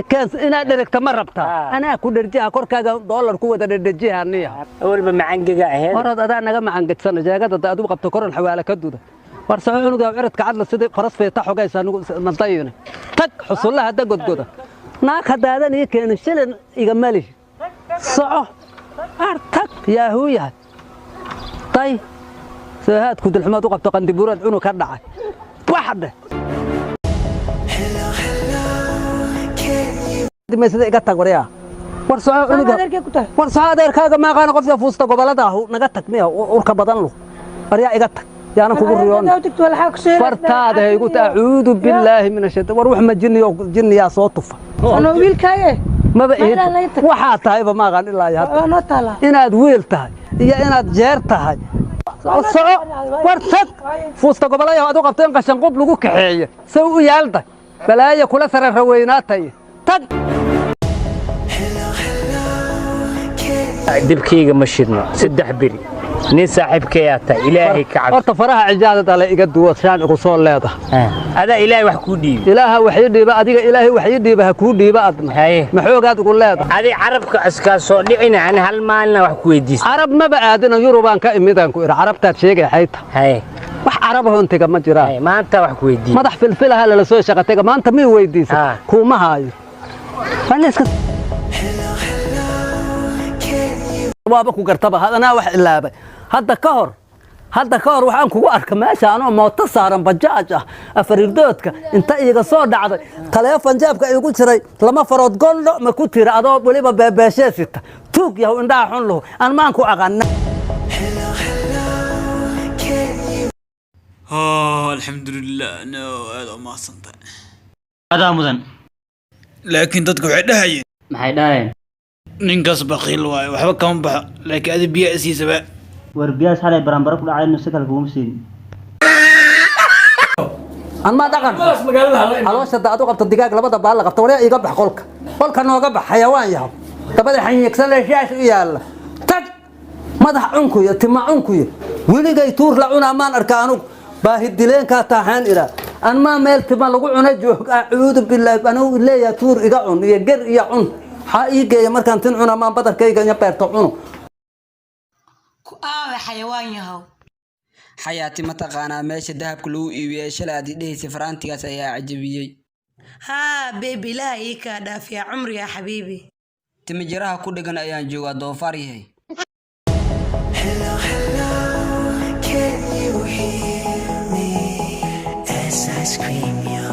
Keens inaad dherigta ma rabtaa? Anaa ku dherjiha, korkaaga doolar ku wada dherdhejiha niya. Awalba macangaga ahayd. Horad adaa naga macangedsana jeegada da adigu qabto koron xawaala ka duda. War soco, cunuga ciridka cadla sidii faras feeta xogaysa nugu nadayine. Tag xusullaha hadda godgoda. Naag haddaadan ii keenin, shilin iga malihi. Soco ar, tag yaahuu yahay. Tay seehaadku dilxumaad u qabto, qandiburaad cunug ka dhacay wax dheh. Sida iga tag waryaa. War soco cunuga. Adeerkay ku tahay. War soco, adeerkaaga maaqaana qofka fuusta gobolada ahu. Naga tag miya urka badan lu. Waryaa, iga tag, yaanan kugu riyoon. Fartaada ha igu acuudu billaahi min ashaytaan. War wax ma jinniyo jinniyaa soo tufa? Anoo wiilkaaye. Maba Ma ihid. ilaa laga tag. Waxaa tahayba ma aqaan ilaa iyo hadda. Waa noo taalaa. Inaad wiil tahay iyo inaad jeer tahay. Soco, war tag fuusta gobolaya aad u qabto in qashan qub lagu kaxeeyo sow u yaalday balaayo kula sare raweynaatay. Tag. Dibkayga ma shidno 3 beri. Nin saaxiibkayaa tahay, Ilaahay ka cabsi. Horta faraha cijaadada le iga duwa, shaan igu soo leedahay. Adaa Ilaahay wax kuu dhiibi. Ilaaha wax ii dhiiba adiga, Ilaahay wax ii dhiiba ha kuu dhiiba adna. Haye. Maxoogaad ugu leedahay? Adi carabka iskaa soo dhicina, ani hal maalina wax ku weydiista. Carab maba aadina, Yurubaan ka imidaan ku idhi. Carabtaad sheegay xayta? Haye. Wax carab hoontiga ma jiraan. Haye, maanta wax ku weydiiy. Madax filfilaha lala soo shaqa tega maanta mii weydiisa? Kuuma haayo. Waa la iska waaba ku gartaba anaa wax ilaabay. Hadda ka hor waxaan kugu arka meesha anoo mooto saaran, bajaaj ah, afariirdoodka inta iiga soo dhacday, taleefon jeebka iigu jiray lama farood gondho ma ku tira, adoo weliba beebeeshee sita. Tuug yahow, indhaha xun luhu, aan maan ku aqaana. Oh, alxamdulilah, no aad u mahadsantahay. Adaa mudan. Laakiin dadku waxay dhahayeen. Maxay dhahayeen? Ninkaas baqiil waayo, waxba kama baxo, laakiin adi biyaa isiisaba. War biyaas xalay baranbaro ku dhacay, si kale kuguma siin. An ma dhaqan caloosha da aad u qabto digaag labada baal la qabto. Waryaa, iiga bax qolka, qolka nooga bax. Xayawaan yahow, dabada xanyiigsan le shaash u yaalla. Tag, madax cunkuyo tima cunkuyo. Weligay tuur la cunaa maan arka anugu. Baahi dileenkaa taaxaan idhaa an maa meel tima lagu cuna joog. Acuudu bilaahi, anugu leeyahay tuur iga cun iyo ger iyo cun. Maxaa ii geeya markaan tin cuna maan badarkayga iyo beerto cuno? Ku aawe, xayawaan yahow. Xayaati, ma taqaanaa meesha dahabka lagu iibiyey? Shalay aad idhehaysay faraantigaas ayaa cajabiyey. Haa baby, Ilaah ii kaa dhaafiyaa cumri yaa xabiibi. Timijiraha ku dhegan ayaan joogaa, doofaar yahay. Hello, hello, can you hear me as I scream your